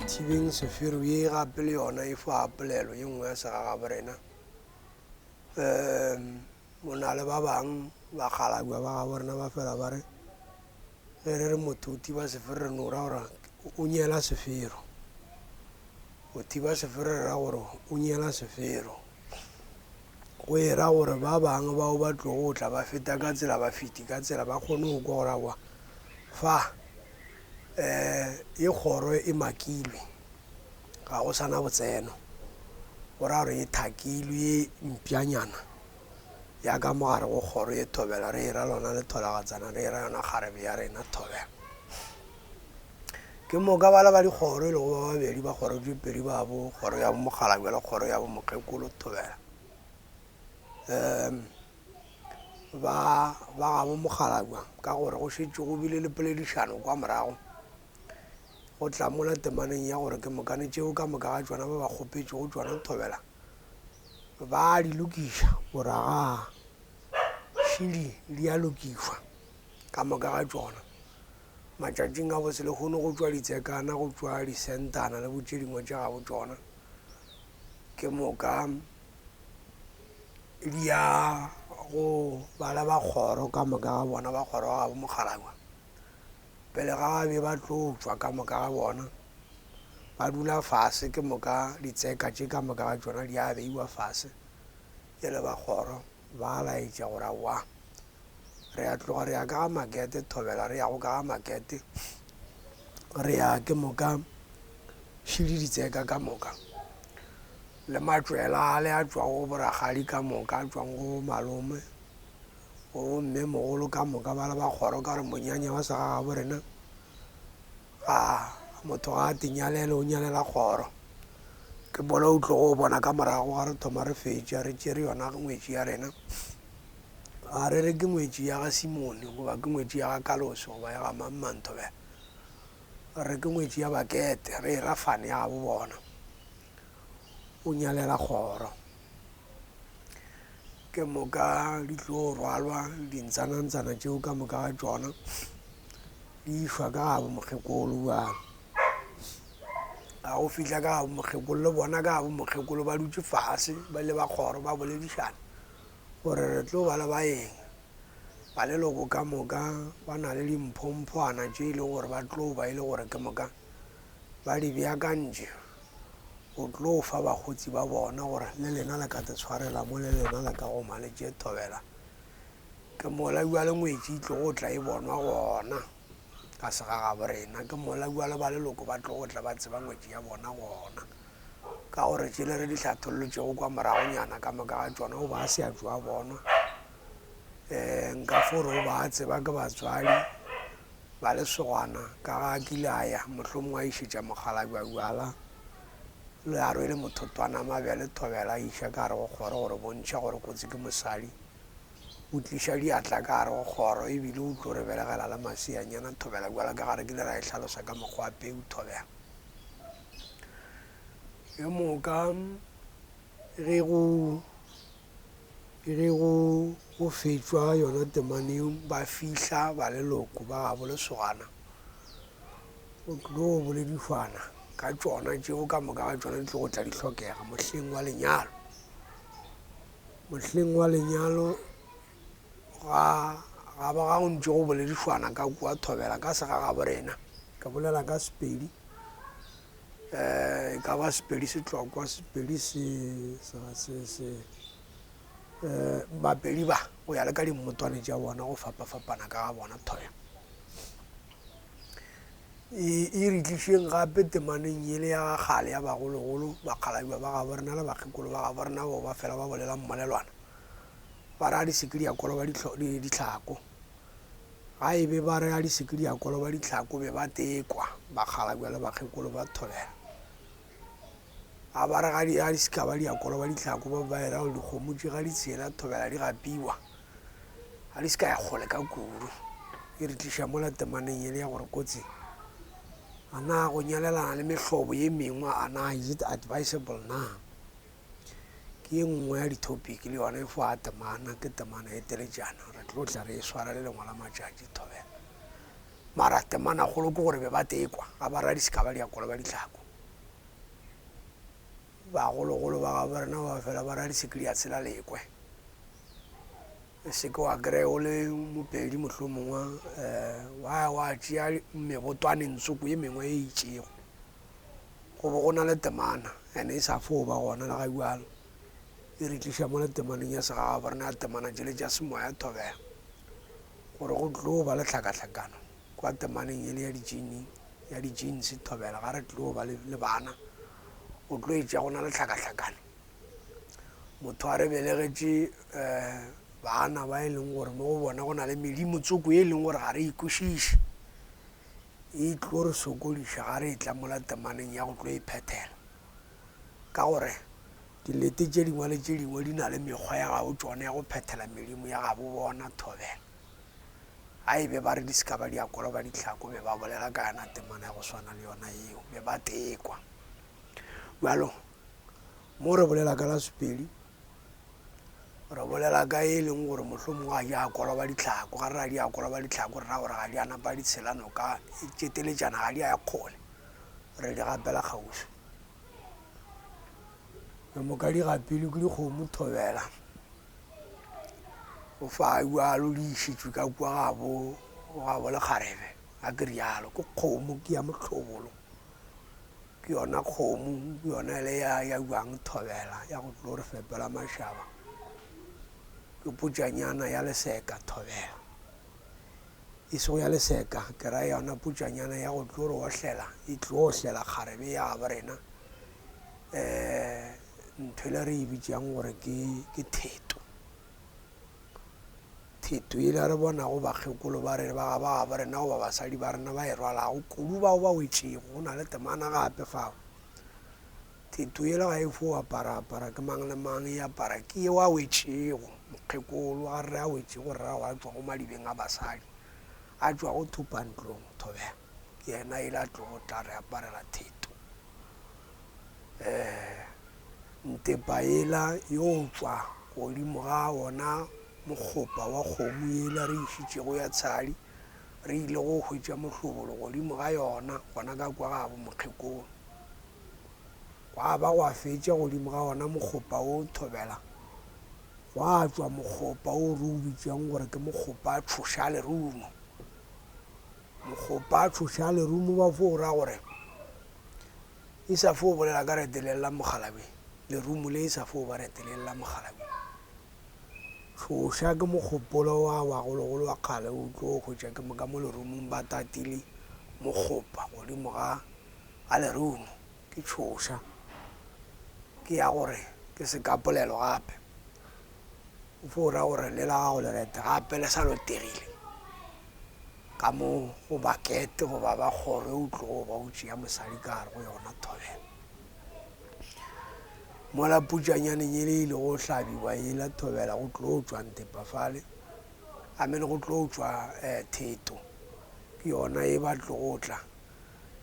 Thibeng sefero ye gape le yona e fa polelo ye nngwe ya segagaborena. Um go na le ba bang bakgalabje ba gabo rena ba fela ba re ge re re motho o thiba sefero re no ra gore o nyela sefero. Go thiba sefero re ra gore o nyela sefero. Go e ra gore ba bangwe bao ba tlogo tla ba feta ka tsela ba feti ka tsela ba kgone go kwa gore aowa fa um e kgoro e makilwe ga go sa na botseno. Go ra gore e thakilwe e mpšanyana ya ka mo gare go kgoro e thobela re e ra lona letholagatsana re e ra yona kgarebe ya rena thobela. Ke moka bala ba dikgoro e lego ba babedi ba kgoro tše pedi ba bo kgoro ya bo Mokgalabje le kgoro ya bo Mokgekolo Thobela. Um ba ba gabo Mokgalabje ka gore go šetše go bile le poledišano kwa morago go tla mola temaneng ya gore ke mokane tšeo ka moka ga tšona ba ba kgopetšego tšona Thobela ba di lokiša gore aga šidi di a lokišwa ka moka ga tšona. Matšatšing a boselehono go tšwa ditsekana, go tšwa disentana le bo tše dingwe tša gabo tšona. Ke moka di ya go ba le ba kgoro ka moka ga bona, ba kgoro ga gabo mokgalabje. Pele ga ba be ba tlo tšwa ka moka ga bona, ba dula fase ke moka ditseka tše ka moka ga tšona di a beiwa fase e le ba kgoro, ba laetša gore aowa Re a tloga re ya ka ga Makete, thobela re yago ka ga Makete, re ya ke moka šidi ditseka ka moka le matšwela ale a tšwago go borakgadi ka moka, a tšwang go malome, go bomme mogolo ka moka ba le ba kgoro ka gore monyanya wa segagabo rena ga motho ga a tinyalele o nyalela kgoro. Ke mola o tlogo o bona ka morago ga re thoma re fetša re tšere yona ngwetši ya rena. A re re ke ngwetši ya ga Simone goba ke ngwetši ya ga Kalose goba ya ga mang-mang thobela. Re ke ngwetši ya Bakete, re e ra fane ya gabo bona. O nyalela kgoro. Ke moka di tlo rwalwa dintsanantsana tšeo ka moka ga tšona di išwa ka gabo mokgekolo bjalo. Ga go fihla ka gabo mokgekolo le bona ka gabo mokgekolo ba dutše fase ba le ba kgoro ba boledišana. Gore re tlo ba le baeng, ba leloko ka moka ba na le dimphomphwana tše e lego gore ba tlo ba e le gore ke moka ba di beakantše go tlo fa bakgotsi ba bona gore le lena le ka te tshwarela mo le lena le ka goma le tše thobela. Ke mola bjale ngwetši e tlogo tla e bonwa gona ka segagabo rena, ke mola bjale ba leloko ba tlogo tla ba tseba ngwetši ya bona gona. Ka gore tšele re di hlathollotšego kwa moragonyana ka moka ga tšona o ba a se a tšo a bonwa. Um nka fo re o ba a tseba ke batswadi ba lesogana ka ga a kile a ya mohlomongwe a išetša mokgalabje bjala le a rwele mothotwana mabele thobela a iša ka gare go kgoro gore bontšha gore kotsi ke mosadi o tliša diatla ka gare go kgoro ebile o tlo re belegela le maseanyana thobela bjala ka gare kile ra e hlalosa ka mokgwa wa peu thobela. Ke moka ge go ge go go fetšwa yona temana yeo ba fihla ba leloko ba gabo lesogana go tlo boledišwana ka tšona tšeo ka moka ga tšona di tlo go tla di hlokega mohleng wa lenyalo. Mohleng wa lenyalo ga ga ba ga go ntše go boledišwana ka kua thobela ka segagabo rena ke bolela ka Sepedi. E ka ba Sepedi Setlokwa, Sepedi se se se Bapedi ba go ya le ka dimmotwane tša bona go fapafapana ka ga bona thoya. E e re tlišeng gape temaneng yele ya ga kgale ya bagologolo, bakgalabje ba gabo rena le bakgekolo ba gabo rena bao ba fela ba bolela mmolelwana ba re a di se ke di a koloba dihlako. Ga e be ba re a di se ke di a koloba dihlako be ba tekwa, bakgalabje le bakgekolo ba thobela. Ga ba re ga di a di se ka ba di a koloba dihlako ba be ba e ra gore dikgomo tše ga di tshela thobela di gapiwa, ga di se ka ya kgole ka kudu. E re tliša mola temaneng yele ya gore kotsi a na go nyalelana le mehlobo ye mengwe a na is it advisable na? Ke ye nngwe ya di-topic le yona e fa temana, ke temana e teletšana, re tlo tla re e swara le lengwe la matšatši thobela. Mara temanakgolo ke gore be ba tekwa, ga ba ra di se ka ba di a koloba dihlako. Bagologolo ba gabo rena ba fela ba ra di se ke di a tshela lekwe. E se ke wa kry-a o le Mopedi mohlomongwe um wa ya wa tšea mebotwaneng tsoko ye mengwe e itšego. Go be go na le temana and e sa fo ba gona le ga bjalo. E re tliša mo le temaneng ya segagabo rena ya temana tšele tša semoya thobela gore go tlo ba le tlhakahlakano kwa temaneng yele ya di-gene ya di-genes thobela ga re tlo ba le bana o tlo etša go na le tlhakahlakano. Motho a re belegetše um bana ba e leng gore mo go bona go na le medimo tsoko e leng gore ga re e kwešiše e tlo re sokodiša ga re etla mola temaneng ya go tlo e phethela ka gore dilete tše dingwe le tše dingwe di na le mekgwa ya gabo tšona ya go phethela medimo ya gabo bona thobela. A e be ba re di se ka ba di a koloba ditlhako be ba bolela ka yona temana ya go swana le yona yeo be ba tekwa. Bjalo mo re bolela ka la Sepedi re bolela ka e leng gore mohlomongwe ga di a koloba ditlhako, ga re ra di a koloba ditlhako re ra gore ga di a napa di tshela noka e tšeteletšana ga di a ya kgole re di gapela kgauswi. Ke moka di gapilwe ke dikgomo thobela. Go fa bjalo di išitšwe ka kua gabo gabo lekgarebe a ke realo ke kgomo ke ya mohlobolo ke yona kgomo ke yona ele ya ya bjang thobela ya go tlo re fepela mašaba ke putšanyana ya leseka thobela e sego ya leseka ke ra yona putšanyana ya go tlo re ohlela e tlo ohlela kgarebe ya gabo rena um Ntho ela re e bitšang gore ke, ke theto. Theto ela re bonago bakgekolo ba re ba ba ba rena goba basadi ba rena ba e rwalago kudu bao ba wetšego. Go na le temana gape fao. Theto ela ga e fo apara apara ke mang le mang e apara ke eo a wetšego. Mokgekolo ga re re a wetšego re ra gore a tšwago madibeng a basadi, a tšwago thupantlong thobela. Ke yena ela a tlogo tla re aparela theto. Ntepa yela yo tšwa godimo ga wona mokgopa wa kgomo yela re išitšego ya tshadi, re ile go hwetša mohlobolo godimo ga yona gona ka kwa gabo mokgekolo. Gwa ba gwa fetša godimo ga wona mokgopa wo thobela, gwa tšwa mokgopa wo re o bitšang gore ke mokgopa tšhoša lerumo. Mokgopa tšhoša lerumo ba fo ra gore E sa fo bolela ka reteleng la mokgalabje, lerumo le e sa fo ba reteleng la mokgalabje. Tšhoša ke mogopolo wa bagologolo wa kgale o tlo hwetša ke moka mo lerumong ba tatile mokgopa godimo ga ga lerumo. Ke tšhoša. Ke ya gore ke sekapolelo gape. O fo ra gore le la gago lerete gape le sa lotegile ka mo go bakete goba ba kgoro e o tlogo ba o tšea mosadi ka gare go yona thobela. Mola putšanyaneng e le ile go hlabiwa ela thobela go tlo tšwa ntepa fale, I mean go tlo tšwa um theto ke yona e ba tlogo tla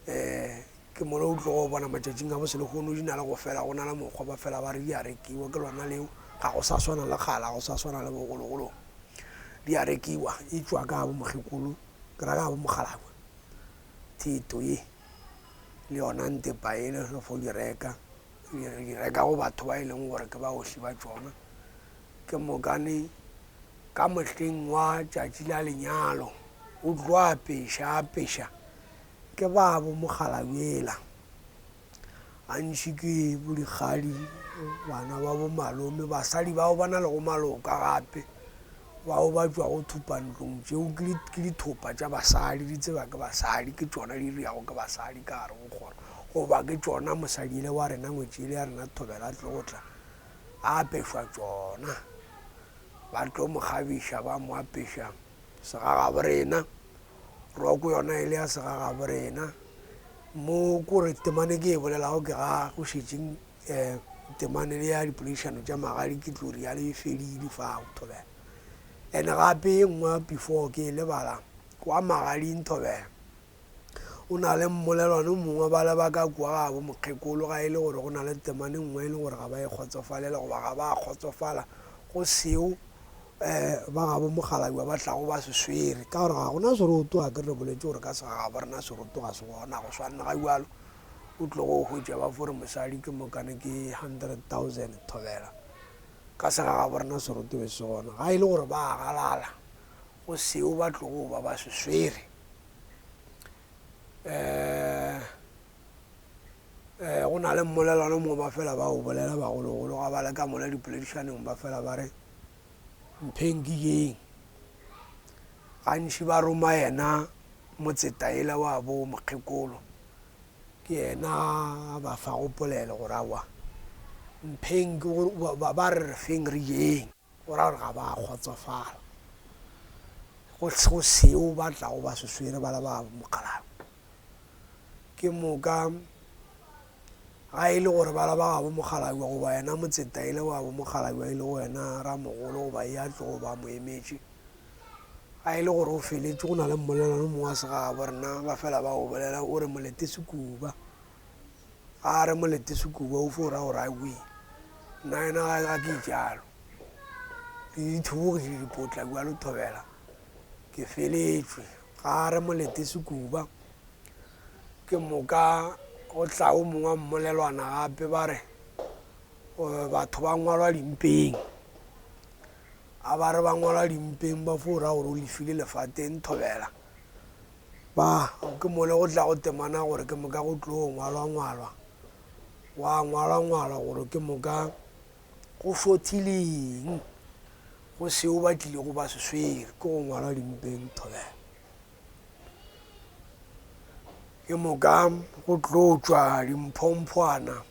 um Ke mola o tlogo bona matšatšing a boselehono di na le go fela, go na le mokgwa ba fela ba re di a rekiwa, ke lona leo, ga go sa swana le kgale, ga go sa swana le bogologolong. Di a rekiwa, e tšwa ka bo mokgekolo, ke ra ka bo mokgalabje, theto ye le yona ntepa ye le fo di reka, re di reka go batho ba e leng gore ke baohli ba tšona. Ke mokane ka mohleng wa tšatši la lenyalo o tlo apeša, apeša Ke ba bo mokgalabjela, gantši ke bo dikgadi, bana ba bo malome, basadi bao ba na lego maloka gape, bao ba tšwago thupantlong tšeo ke dithopa tša basadi, di tseba ke basadi, ke tšona di dirago ke basadi ka gare go kgoro, goba ke tšona mosadi ele wa rena, ngwetši ele ya rena thobela a tlo go tla a apešwa tšona, ba tlo mo kgabiša ba mo apeša segagabo rena. Roko yona e le ya segagabo rena. Mo kore temane ke e bolelago ke ga go šetše um temane le ya dipoledišano tša magadi ke tlo rialo e fedile fa go thobela. And gape e nngwe before ke e lebala kwa magading thobela o na le mmolelwane o mongwe ba le ba ka kua gabo mokgekolo ga e le gore go na le temane nngwe e le gore ga ba e kgotsofalele goba ga ba kgotsofala go seo um ba gabo mokgalabje ba tlago ba se swere ka gore ga gona seroto a ke re boletše gore ka segagabo rena seroto ga se gona go swanne ga bjalo. O tlogo o hwetša ba fo re mosadi ke mokane ke 100,000 thobela. Ka segagabo rena seroto be se gona. Ga e le gore ba a galala go seo ba tlogo ba ba se swere. Um um go na le mmolelwana o mongwe ba fela ba o bolela bagologolo ga ba le ka mola dipoledišanong ba fela ba re mpheng ke jeng. Gantši ba roma yena motseta yela wa bo mokgekolo, ke yena a ba fago polelo gore aowa mpheng ke gore ba re re feng re jeng. Go ra gore ga ba kgotsofala go go seo ba tlago ba se swere ba le ba mokgalabje. Ke moka ga e le gore ba le ba gabo mokgalabje goba yena motseta e le wa bo mokgalabje e lego yena ramogolo goba e a tlogo ba mo emetše, ga e le gore o feletše go na le mmolelwana o mongwe wa segagabo rena ba fela ba o bolela o re molete sekuba. Ga a re molete sekuba o fo ra gore aowi nna yena ga ke itšalo ke dithobogiše dipotla bjalo thobela ke feletšwe. Ga a re molete sekuba ke moka go tla o mongwe wa mmolelwana gape ba re batho ba ngwalwa dimpeng. A ba re ba ngwalwa dimpeng ba fo ra gore o lefile lefateng thobela. Ba, ke mole go tlago temana gore ke moka go tlo ngwalwangwalwa, gwa ngwalwangwalwa gore ke moka go šothile eng go seo ba tlilego ba se swere, ke go ngwalwa dimpeng thobela. Ke moka go tlo tšwa dimphomphwana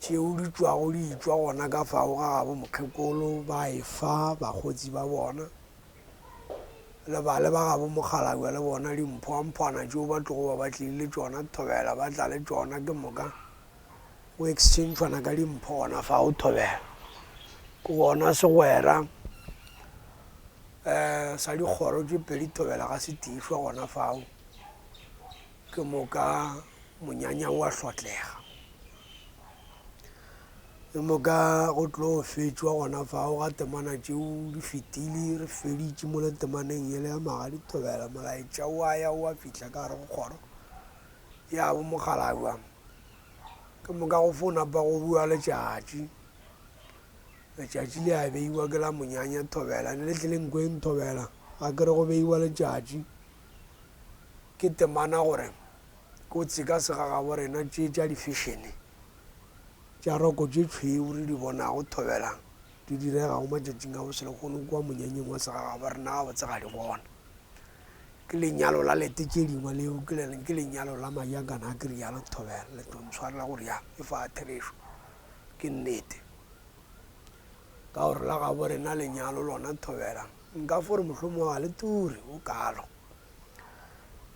tšeo di tšwago di etšwa gona ka fao ga gabo mokgekolo ba efa bakgotsi ba bona. Le bale ba gabo mokgalabje le bona dimphoamphwana tšeo ba tlogo ba ba tlile le tšona thobela ba tla le tšona ke moka go exchange-wana ka dimpho gona fao thobela. Ke gona segwera um sa dikgoro tše pedi thobela ga se tiišwa gona fao ke moka monyanya wa hlotlega. Ke moka go tlo fetšwa gona fao ga temana tšeo di fetile, re feditše mola temaneng yela ya Magadi Thobela, molaetša wa ya wa fihla ka gare go kgoro ya bo Mokgalabja. Ke moka go fo napa go bua letšatši, letšatši le a beiwa ke la monyanya Thobela, ne le tle le nkweng Thobela ga ke re go beiwa letšatši ke temana gore kotsi ka segagabo rena tše tša di-fashion-e. Tša roko tše tšhweu re di bonago thobela di diregago matšatšing a boselehono kua monyanyeng wa segagabo rena gabotse ga di gona. Ke lenyalo la lete tše dingwe leo, ke le, ke lenyalo la majakana a ke rialo thobela, le tlo ntshwarela go rialo, e fa therešo, ke nnete. Ka gore la gabo rena lenyalo lona thobela, nka fo re mohlomongwe ga le ture o kalo.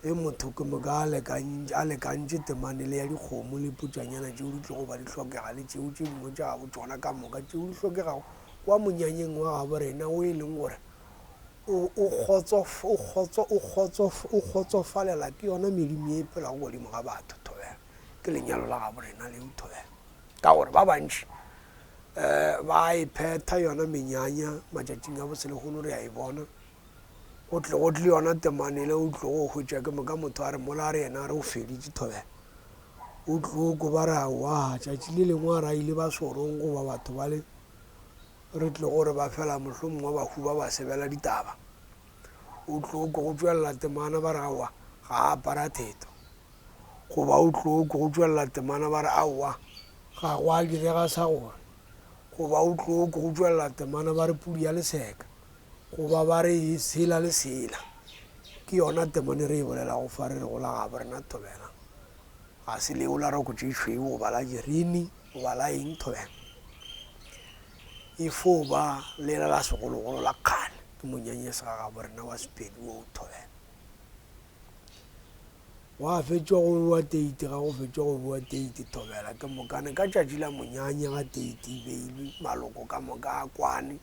Ge motho ke moka a a lekantše temane le ya dikgomo le putšanyana tšeo di tlogo ba di hlokega le tšeo tše dingwe tša gabo tšona ka moka tšeo di hlokegago kwa monyanyeng wa gabo rena o e leng gore o o o o o kgotsofalela ke yona medimo ye e phelago godimo ga batho thobela. Ke lenyalo la gabo rena leo thobela. Ka gore ba bantši um ba e phetha yona menyanya matšatšing a boselehono re a e bona. Go tle go tle yona temana ele o tlogo hwetša ke moka motho a re mola a re yena a re o feditše thobela. O tlo ko ba re aowa tšatši le lengwe a re a ile ba sorong goba batho ba le re tlo gore ba fela mohlomongwe bahu ba ba sebela ditaba. O tlo ko go tšwelela temana ba re aowa ga a apara theto. Goba o tlo ko go tšwelela temana ba re aowa ga go a direga sa gore. Goba o tlo ko go tšwelela temana ba re pudi ya leseka. Goba ba re sela le sela. Ke yona temane re e bolelago fa re re go la gabo rena thobela. Ga se leo la roko tše tšhweu goba la jerini goba la eng thobela. E fo ba lela la segologolo la kgale. Ke monyanya segagabo rena wa Sepedi wo thobela. Gwa fetšwa go bewa teiti, ga go fetšwa go bewa teiti thobela ke mokane ka tšatši la monyanya ga teiti e beilwe maloko ka moka a kwane.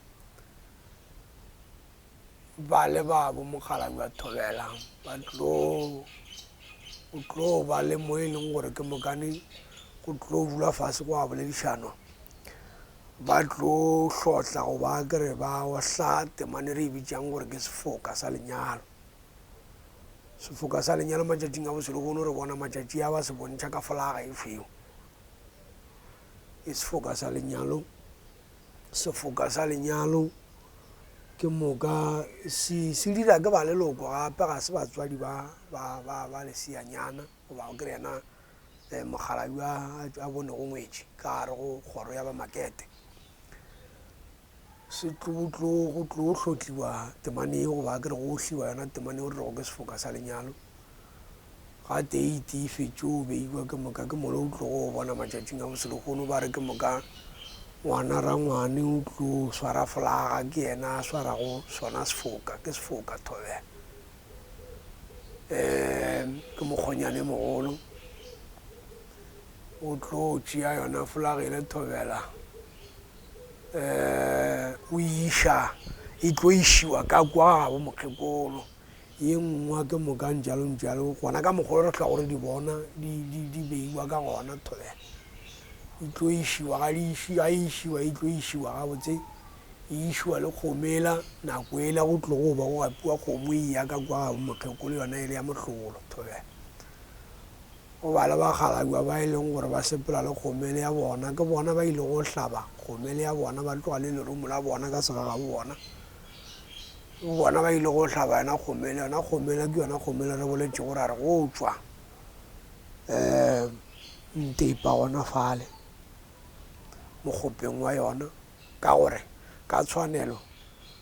Ba le ba bo mokgalabje wa Thobela ba tlo go tlo ba le mo e leng gore ke mokane go tlo dula fase go a boledišanwa ba tlo hlotla go ba ke re ba ohla temane re e bitsang gore ke sefoka sa lenyalo. Sefoka sa lenyalo matšatšing a boselehono re bona matšatši a ba se bontšha ka folaga e šweu. Ke sefoka sa lenyalo. Sefoka sa lenyalo ke moka se se dira ke ba leloko gape ga se batswadi ba ba ba ba leseanyana goba ke re yena mokgalabje a a bonego ngwetši ka gare go kgoro ya ba Makete. Se tlo tlo go tlo hlotliwa temane ye goba ke re go ohliwa yona temane o re rego ke sefoka sa lenyalo. Ga teiti e fetše o beiwa ke moka ke mola o tlogo o bona matšatšing a boselehono ba re ke moka ngwana rangwane o tlo swara folaga ke yena a swarago sona sefoka ke sefoka thobela. Um ke mokgonyane mogolo o tlo tšea yona folaga e le thobela. um o iša e tlo išiwa ka kwa gabo mokgekolo ye nngwe ke moka njalo njalo gona ka mokgwa re hlwago re di bona di beiwa ka gona thobela e tlo išiwa ga di ga e išiwa e tlo išiwa gabotse e išiwa le kgomo ela nako ela go tlogo ba go gapiwa kgomo e ya ka kwa gabo mokgekolo yona e le ya mohlolo thobela. Go ba le bakgalabje ba e leng gore ba sepela le kgomele ya bona, ke bona ba ilego go hlaba kgomele ya bona, ba tloga le lerumo la bona ka segagabo bona. Ke bona ba ilego go hlaba yona kgomele, yona kgomele ke yona kgomele re boletšego ra re go tšwa um ntepa gona fale mokgopeng wa yona, ka gore ka tshwanelo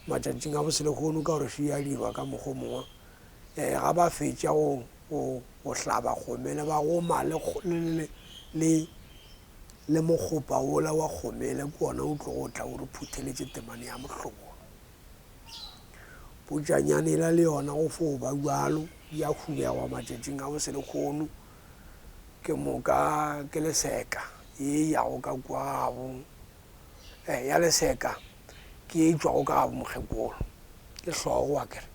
matšatšing a boselehono ka gore še ya dirwa ka mokgwa o mongwe um ga ba fetša go go, go hlaba kgomele, ba goma le, le, le, le mokgopa wola wa kgomele, ke wona o tlogo tla o re phutheletše temane ya mohlobolo. Putšanyane yela le yona go fo ba bjalo, ya hubegwa matšatšing a boselekgono, ke moka ke leseka ye e yago ka kua gabo, eh, ya leseka ke ye e tšwago ka gabo mokgekolo, ke hlogo akere.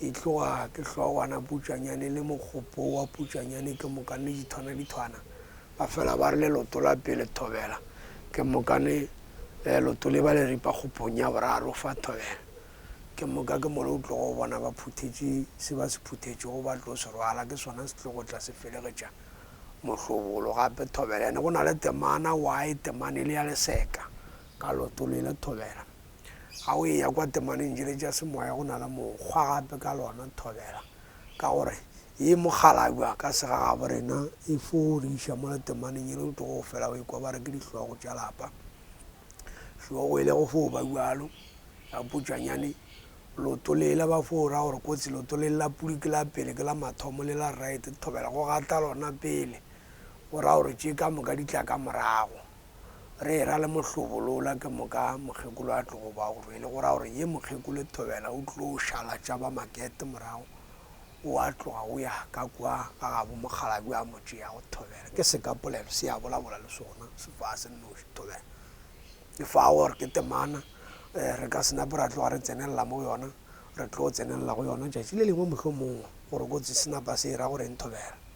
E tloga ke hlogwana putšanyane le mokgopo wa putšanyane ke mokane le dithwana-dithwana. Ba fela ba re le loto la pele thobela ke mokane loto le ba le ripa kgopong ya boraro fa thobela. Ke moka ke mola o tlogo bona ba phuthetše se ba se phuthetšego ba tlo se rwala ke sona se tlogo tla se felegetša mohlobolo gape thobela. Ene go na le temana why temane e le ya leseka ka loto le le thobela. Ga o eya kwa temaneng tšele tša semoya go na le mokgwa gape ka lona thobela ka gore ye mokgalabja ka segagabo rena e fo re iša mola temaneng yele o tlogo fela o ekwa ba re ke dihlogo tša lapa. Hlogo e le go fo ba bjalo ya putšanyane loto lela ba fo ra gore kotsi loto le la pudi ke la pele ke la mathomo le la right thobela go gata lona pele go ra gore tše ka moka di tla ka morago. Re era le mohlobolola ke moka mokgekolo a tlogo ba o rwele, go ra gore ye mokgekolo Thobela o tlo šala tša ba Makete morago, o a tloga o ya ka kwa ga gabo mokgalabje a mo tšeago Thobela. Ke sekapolelo se a bolabola le sona se fa se nnoši Thobela. Ke fa gore ke temana re ka se nape ra tloga re tsenelela mo go yona, re tlo tsenelela go yona tšatši le lengwe mohlomongwe gore kotsi se napa se era goreng Thobela.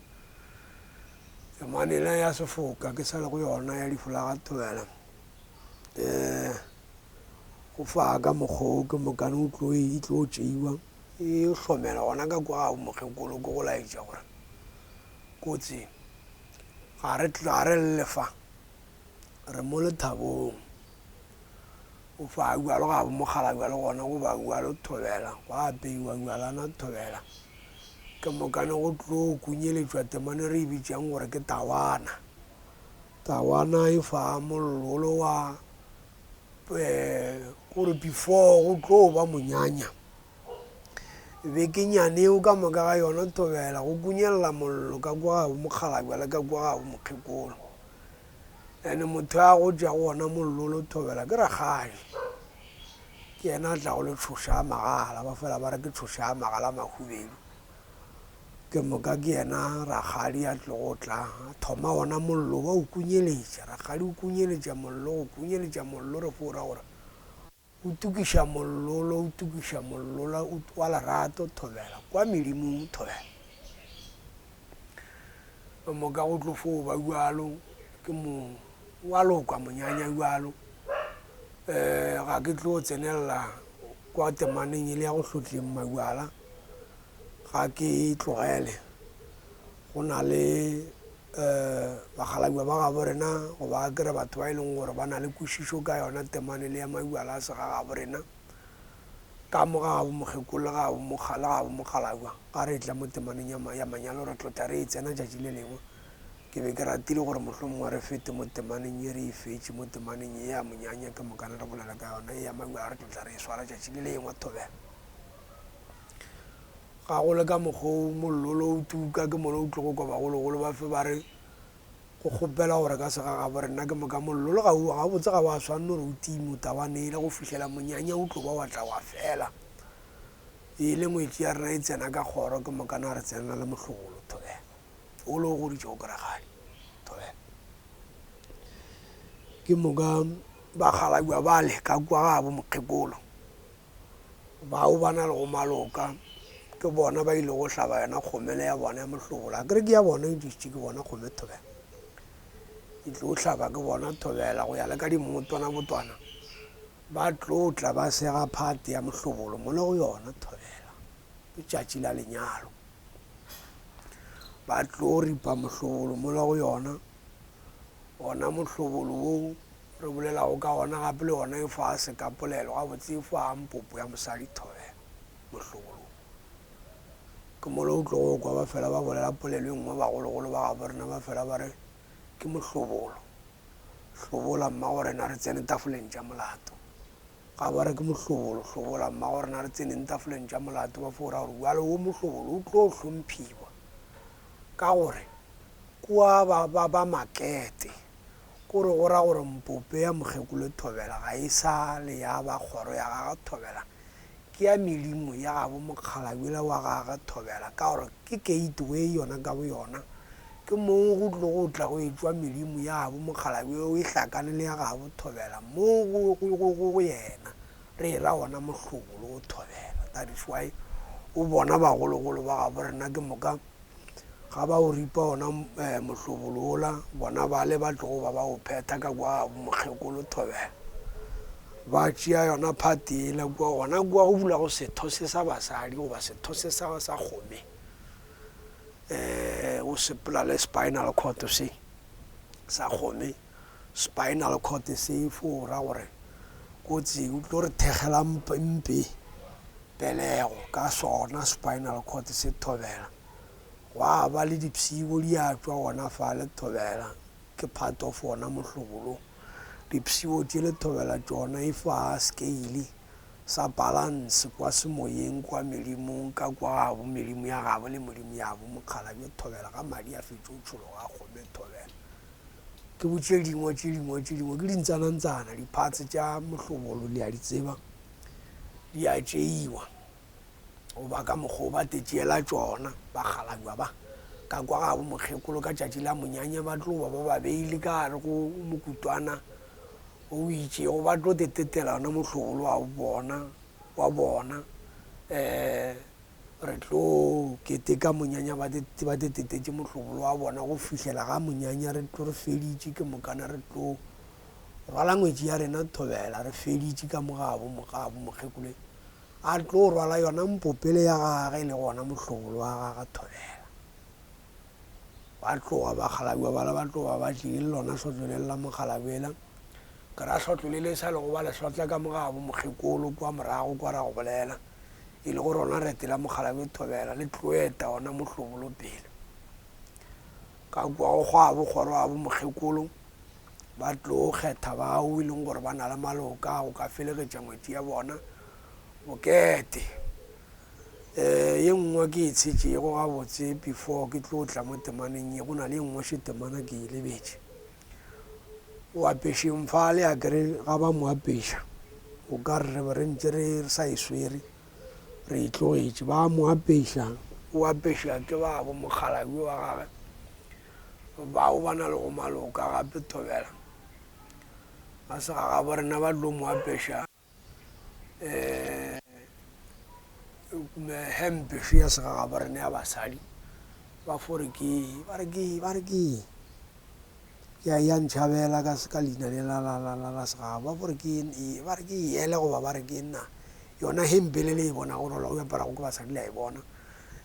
Temane yela ya sefoka ke sa le go yona ya difolaga thobela um go fa ka mokgwa o ke mokane o tlo e tlo tšeiwa e hlomela gona ka kwa ga mokgekolo ke go laetša gore kotsi ga re ga re lle fa re mo lethabong o fa bjalo ga bo mogala bjalo gona go ba bjalo thobela go apeiwa bjalana thobela Ke mokane go tlo kunyeletšwa temane re e bitšang gore ke tawana. Tawana e fa mollolo wa gore before go tlo ba monyanya. Bekenyane eo ka moka ga yona thobela go kunyelela mollo ka kwa ga bo mokgalabje le ka kwa ga bo mokgekolo. And motho a go tšwa go ona mollolo thobela ke rakgadi. Ke yena a tlago le tšhoša ya magala, ba fela ba re ke tšhoša ya magala a mahubedu. Ke moka ke yena rakgadi a tlogo tla a thoma ona mollo ba o kunyeletša. Rakgadi o kunyeletša mollo, go kunyeletša mollo re fo ra gore o tukiša mollolo, o tukiša mollola wa lerato thobela kwa medimong thobela. Ke moka go tlo fo ba bjalo ke mo wa loka monyanya bjalo. Um ga ke tlo tsenelela kwa temaneng e le ya go hlotleng mabjala. Ga ke e tlogele. Go na le um bakgalabje ba gabo rena goba ke re batho ba e leng gore ba na le kwešišo ka yona temane le ya mabjala a segagabo rena ka mo ga gabo mokgekolo le ga gabo mokgalabje ga re etla mo temaneng ya manyalo re tlo tla re e tsena tšatši le lengwe. Ke be ke ratile gore mohlomongwe re fete mo temaneng ye re e fetše mo temaneng ye ya monyanya ke mokane re bolela ka yona ye ya mabjala re tlo tla re e swara tšatši le lengwe thobela. Ga go le ka mokgwa o mollolo o tuka ke mola o tlogo kwa bagologolo ba fe ba re go kgopela gore ka segagabo rena ke moka mollolo ga o gabotse ga wa swanne gore o time o tabanele go fihlela monyanya o tlo ba wa tla wa fela e le ngwetši ya rena e tsena ka kgoro ke moka na re tsena le mohlobolo thobela o le o goditšego ke rakgadi thobela ke moka bakgalabja bale ka kwa gabo mokgekolo Bao ba na lego maloka ke bona ba ilego hlaba yona kgomele ya bona ya mohlobolo. Akere ke ya bona e tlišitše ke bona kgome thobela. E tlo hlaba ke bona thobela go ya le ka dimotwana botwana. Ba tlo tla ba sega phate ya mohlobolo mola go yona thobela. Ke tšatši la lenyalo. Ba tlo ripa mohlobolo mola go yona. Ona mohlobolo wo re bolelago ka ona gape le yona e fa sekapolelo gabotse e fa mpopo ya mosadi thobela mohlobolo wo. Ke mola o tlogo kwa ba fela ba bolela polelo e nngwe bagologolo ba gabo rena ba fela ba re ke mohlobolo. Hlobola mmagorena re tsene tafoleng tša molato. Ga ba re ke mohlobolo, hlobola mmagorena re tseneng tafoleng tša molato ba fo ra gore bjale wo mohlobolo o tlo hlomphiwa ka gore kua ba ba ba makete. Kore go ra gore mpope ya mokgekolo Thobela ga e sa le ya ba kgoro ya gagwe Thobela, ke ya medimo ya gabo mokgalabjela wa gagwe Thobela ka gore ke gateway yona ka boyona. Ke moo go tlogo tla go etšwa medimo ya gabo mokgalabje o e hlakane le ya gabo Thobela mo go, go, go, go, go yena. Re e ra wona mohlobolo wo Thobela. That is why o bona bagologolo ba gabo rena ke moka Ga ba o ripa ona mohlobolo wola, bona bale ba tlogo ba ba o phetha ka kwa mokgekolo Thobela. Ba tšea yona phate yela kua, gona kua go bulago setho se sa basadi goba setho se sa, sa kgome. Um o sepela le spinal cord se sa kgome, spinal cord se fo ra gore kotsi o tlo re thekgela mpe pelego ka sona spinal cord se Thobela. Gwa ba le dipshibo di a tšwa gona fale Thobela, ke part of wona mohlobolo. Dipshibo tše le Thobela tšona e fa scale sa balance kwa semoyeng kwa medimong ka kwa gabo medimo ya gabo le modimo ya bo mokgalabje Thobela ga madi a fetše o tšhologa a kgome Thobela. Ke bo tše dingwe tše dingwe tše dingwe ke dintsanantsana di-parts tša mohlobolo le a di tseba di a tšeiwa. Goba ka mokgwa o ba tetšeela tšona bakgalabjwa ba ka kwa gabo mokgekolo ka tšatši la monyanya ba tlo ba ba ba beile ka gare go mokutwana o itšego ba tlo tetetela ona mohlobolo wa bona wa bona um re tlo keteka monyanya ba ba tetetše mohlobolo wa bona go fihlela ga monyanya re tlo re feditše ke mokana re tlo rwala ngwetši ya rena thobela re feditše ka mo gabo mokgekolo A tlo rwala yona mpopele ya gage e lego wona mohlobolo wa gagwe Thobela. Ba tloga bakgalabje bala ba tloga ba tlile le lona hlotlo le la mokgalabjela. Ke ra hlotlo le le sa lego ba le hlotla ka mo gabo mokgekolo kwa morago kwa ra go bolela. E lego rona rete la mokgalabje Thobela le tlo eta wona mohlobolo pele. Ka kwa go kgwa bo kgoro wa bo mokgekolo ba tlo kgetha bao e leng gore ba na le maloka go ka felegetša ngwetši ya bona bokete. Um ye nngwe ke e tshetšego gabotse before ke tlo tla mo temaneng ye, go na le ye nngwe še temana ke e lebetše. O apešeng fale akere ga ba mo apeša o ka re re be re ntše re sa e swere re e tlogetše. Ba mo apeša, o apešwa ke babo mokgalabje wa gagwe Bao ba na lego maloka gape thobela ba segagabo rena ba tlo mo apeša um hempe še ya segagabo rena ya basadi ba fo re ke ba re ke ba re ke ya ya ntšhabela ka ka leina le la la la la la segagabo ba fo re ke ba re ke yele goba ba re ke nna yona hempe le le e bonago rola o aparago ke basadi le a e bona.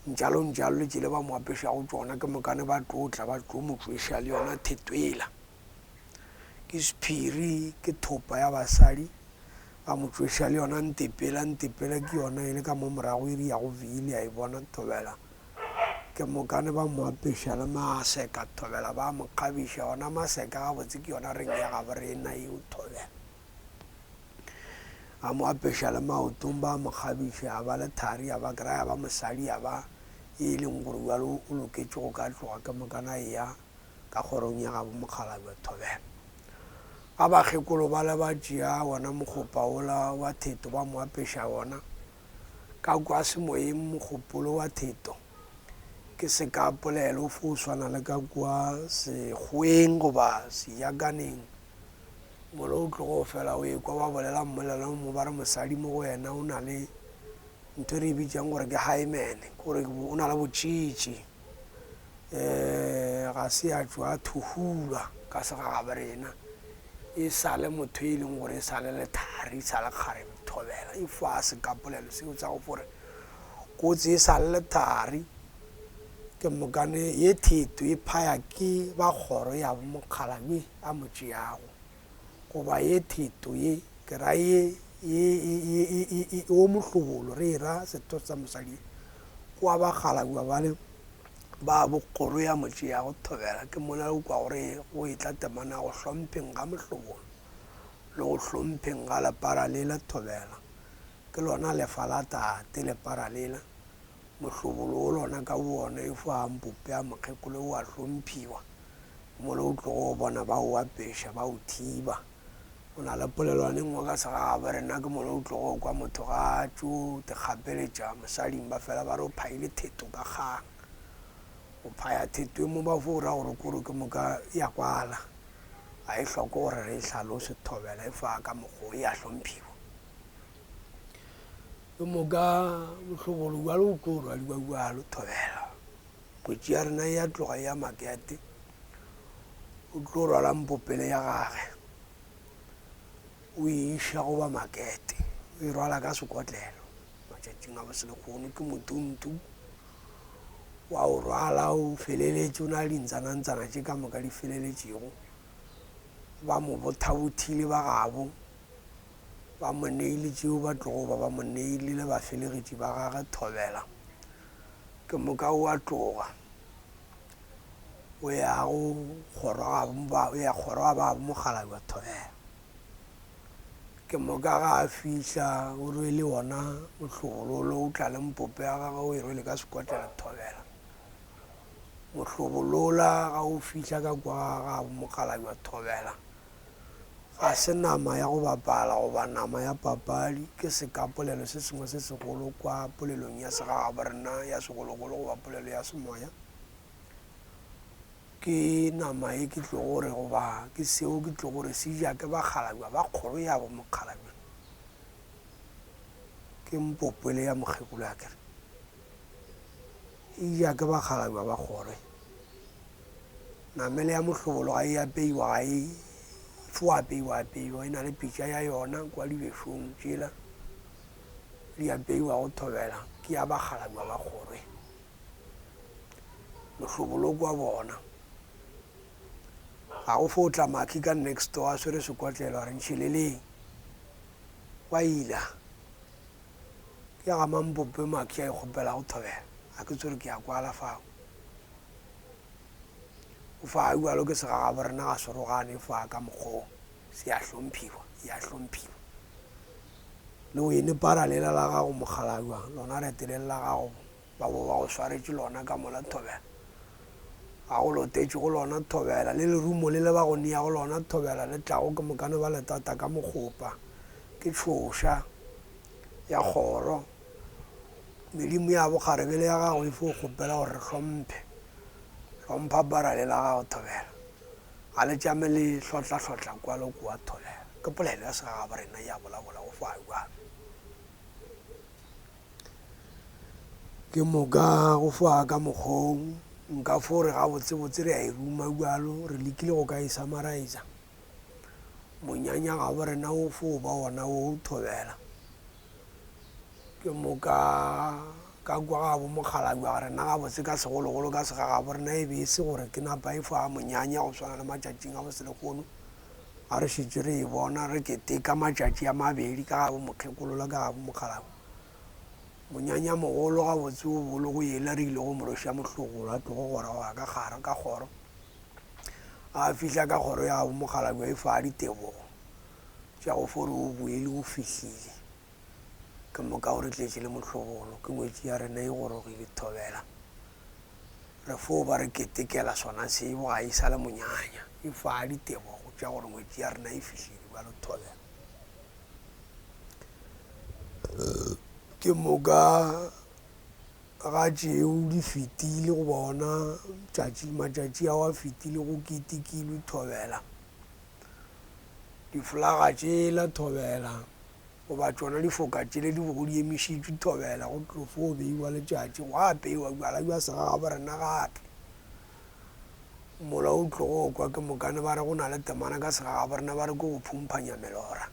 Ntšalo-ntšalo le tšele ba mo apešago tšona, ke mokane ba tlo tla ba tlo mo tšweša le yona theto yela. Ke sephiri, ke thopa ya basadi, ba mo tšweša le yona ntepela, ntepela ke yona e le ka mo morago e re yago V le a e bona thobela. Ke mokane ba mo apeša le maseka thobela, ba mo kgabiša, ona maseka gabotse ke yona reng ya gabo rena yeo thobela. A mo apeša le maotong, ba mo kgabiša, a ba le thari, a ba kry-a ya ba mosadi, ya ba ye e leng gore bjalo o loketše go ka tloga ke mokana a eya ka kgorong ya gabo mokgalabje Thobela. Ga bakgekolo bale ba tšea wona mokgopa wola wa theto ba mo apeša wona, ka kwa semoyeng mogopolo wa theto ke sekapolelo o fo swana le ka kua Sekgoweng goba Sejakaneng Mola o tlogo o fela o ekwa ba bolela mmolelo mo ba re mosadi mo go yena o na le ntho e re e bitsang gore ke hymen, gore o na le botšitši. Um ga se ya tšwa a thuhulwa ka segagabo rena, e sa le motho e leng gore e sa le lethari, e sa le kgarebe thobela, e fa sekapolelo seo sa go fore kotsi e sa le lethari. Ke mokane ye theto e phaya ke ba kgoro ya bomokgalabje a mo tšeago, goba ye theto ye, ke ra ye, ye, ye, ye, ye, ye, ye, wo mohlobolo, re e ra setho sa mosadi ye, kwa bakgalabje bale ba bo kgoro ya mo tšeago thobela, ke mola o kwago re go etla temana go hlompheng ga mohlobolo le go hlompheng ga lepara lela thobela, ke lona lefa la tate lepara lela, mohlobolo wo lona ka bowona e fo a mpope a mokgekolo o a hlomphiwa. Mola o tlogo o bona ba o apeša, ba o thiba. O na le polelwana e nngwe ka segagabo rena, ke mola o tlogo o kwa motho ga a tšo tikgapeletša mosading, ba fela ba re o phaile theto ka kgang. O phaya theto e mo ba fo ra gore kore ke moka e a kwala, ga e hloke gore re e hlalose thobela e fa ka mokgwa o e a hlomphiwa. Ke moka mohlobolo bjalo o tlo rwadiwa bjalo thobela. Kotsi ya rena e a tloga e ya makete, o tlo rwala mpopele ya gage o e iša go ba makete, o e rwala ka sekotlelo. Matšatšing a boselekgono ke motuntu wa o rwala o feleletše o na le dintsanantsana tše ka moka di feleletšego. Ba mo bothabothile ba gabo, ba mo neile tšeo ba tlogo ba ba mo neile le bafelegetši ba gage thobela. Ke moka o a tloga, o ya go kgoro ga o ya kgoro ga ba mokgalabje thobela. Ke moka ga a fihla o rwele wona mohlobolo o tla le mpope ya gagwe o e rwele ka sekotlelo thobela. Mohlobolola ga o fihla ka kwa ga mokgalabje thobela. Ga se nama ya go bapala goba nama ya papadi, ke sekapolelo se sengwe se segolo kwa polelong ya segagaborena ya segologolo goba polelo ya semoya. Ke nama ye ke tlogo re goba ke seo ke tlogo re se ja ke bakgalabje ba kgoro ya bo mokgalabje. Ke mpopele ya mokgekolo a kere e ja ke bakgalabje ba kgoro ye. Namele ya mohlobolo ga e apeiwa, ga e fo apeiwa apeiwa, e na le pitša ya yona kwa dibešong tšela di apeiwa go thobela ke ya bakgalabje ba kgorwe. Mohlobolo kwa bona ga go fo tla makhi ka next door a swere sekotlelo a re ntšheleleng wa ila ke ya ga mampope makhi a e kgopela go thobela ga ke tsore ke ya kwala fao. O fa bjalo ke segagabo rena ga se rogane fa ka mokgwa o se ya hlomphiwa, ya hlomphiwa. Le go ene para lela la gago mokgalabja, lona retelele la gago ba bo ba go swaretše lona ka mola thobela. Ga go lotetše go lona thobela, le lerumo le le ba go neago lona thobela le tlago ke mokane ba le tata ka mokgopa, ke tšhoša ya kgoro. Medimo ya bokgarebele ya gago e fo kgopela gore re hlomphe. Hlompha bara le la gago thobela. Ga le tšame le hlotla-hlotla kwa le kwa thobela. Ke polelo ya segagabo rena ya bolabola go fa bjalo. Ke moka go fa ka mokgong nka fo re gabotsebotse re a e ruma bjalo re lekile go ka e summarizer. Monyanya gabo rena o fo ba wona wo thobela. Ke moka. Ka kua ga bo mokgalabje wa rena gabotse ka segologolo ka segagabo rena e be e se gore ke napa e fa monyanya go swana le matšatšing a bo selehono ga re šetše re e bona re keteka matšatši a mabedi ka ga bo mokgekolo le ka ga bo mokgalabje. Monyanya mogolo gabotse o bolo go yela re ile go mo rweša mohlogolo a tlogo goroga ka gare ka kgoro. A fihla ka kgoro ya ga bo mokgalabje e fa ditebogo tša go fo re o boile o fihlile. Ke moka o re tletše le mohlobolo, ke ngwetši ya rena e gorogile thobela. Re fo ba re ketekela sona seo, ga e sa le monyanya, e fa ditebogo tša gore ngwetši ya rena e fihlile bjalo thobela. Ke moka ga tšeo di fetile go bona tšatši matšatši ao a fetile go ketekilwe thobela. Difolaga tšela thobela. Goba tšona difoka tšele di bego di emišitšwe thobela go tlo fo beiwa letšatši, gwa apeiwa bjala bja segagabo rena gape. Mola o tlogo kwa ke mokane ba re go na le temana ka segagabo rena ba re ke go phumphanya melora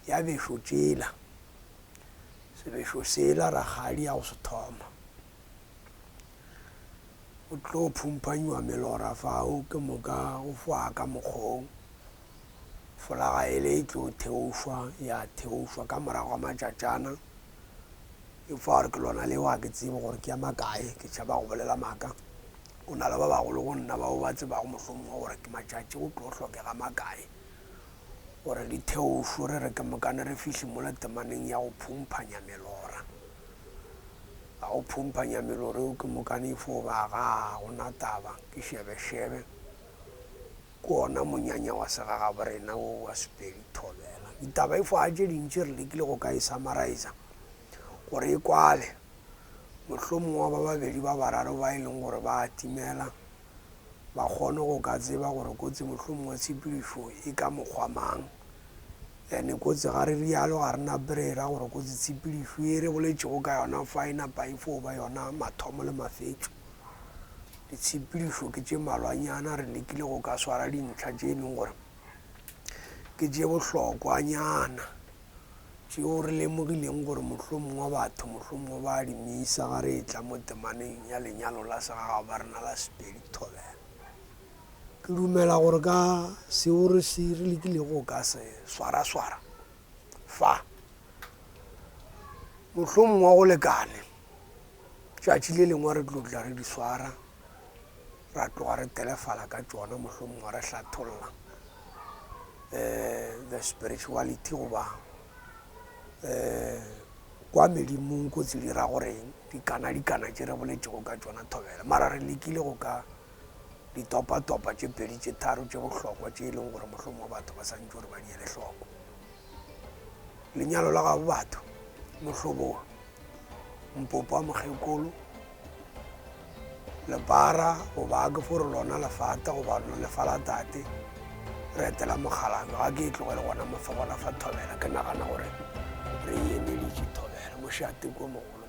ya bešo tšela. Sebešo sela rakgadi ya go se thoma. Go tlo phumphanyiwa melora fao ke moka go foa ka mokgong. Folaga ele e tlo theošwa, ya theošwa ka morago ga matšatšana. E fa gore ke lona leo ga ke tsebe gore ke ya makae, ke tšhaba go bolela maaka. Go na le ba bagolo go nna bao ba tsebago mohlomongwe gore ke matšatši go tlo hlokega makae gore di theošwe re re ke mokane re fihle mola temaneng ya go phumphanya melora. Ga go phumphanya melora eo ke mokane e fo ba ga go na taba, ke šebešebe. Ke wona monyanya wa segagaborena wo wa Sepedi Thobela. Ditaba e fo tše dintši re lekile go ka e summariser gore e kwale. Mohlomongwe wa ba babedi ba bararo ba e leng gore ba a timela ba kgone go ka tseba gore kotsi mohlomongwe tshepedišo e ka mokgwa mang. Ene kotsi ga re rialo ga re nape re era gore kotsi tshepedišo e re boletšego ka yona fa e napa e fo ba yona mathomo le mafetšo. Ditshepedišo ke tše malwanyana, re lekile go ka swara dintlha tše e leng gore ke tše bohlokwanyana tšeo re lemogileng gore mohlomongwe batho mohlomongwe ba di misa ga re etla mo temaneng ya lenyalo la segagabo rena la Sepedi Thobela. Ke dumela gore ka seo re se re lekilego go ka se swaraswara fa mohlomongwe go lekane. Tšatši le lengwe re tlo tla re di swara, ra tloga re telefala ka tšona, mohlomongwe re hlatholla um the spirituality goba um kwa medimong kotsi di ra goreng, dikana-dikana tše re boletšego ka tšona thobela. Mara re lekile go ka di topa-topa tše pedi tše tharo tše bohlokwa tše e leng gore mohlomongwe batho ba santše gore ba di ele hloko. Lenyalo la gabo batho, mohlobolo, mpopo wa mokgekolo, lepara goba ke fo re lona lefata goba lefa la tate, re etela mokgalabje ga ke e tlogele gona mofe gona fa thobela ke nagana gore re e emeletše thobela mošate ko mogolo.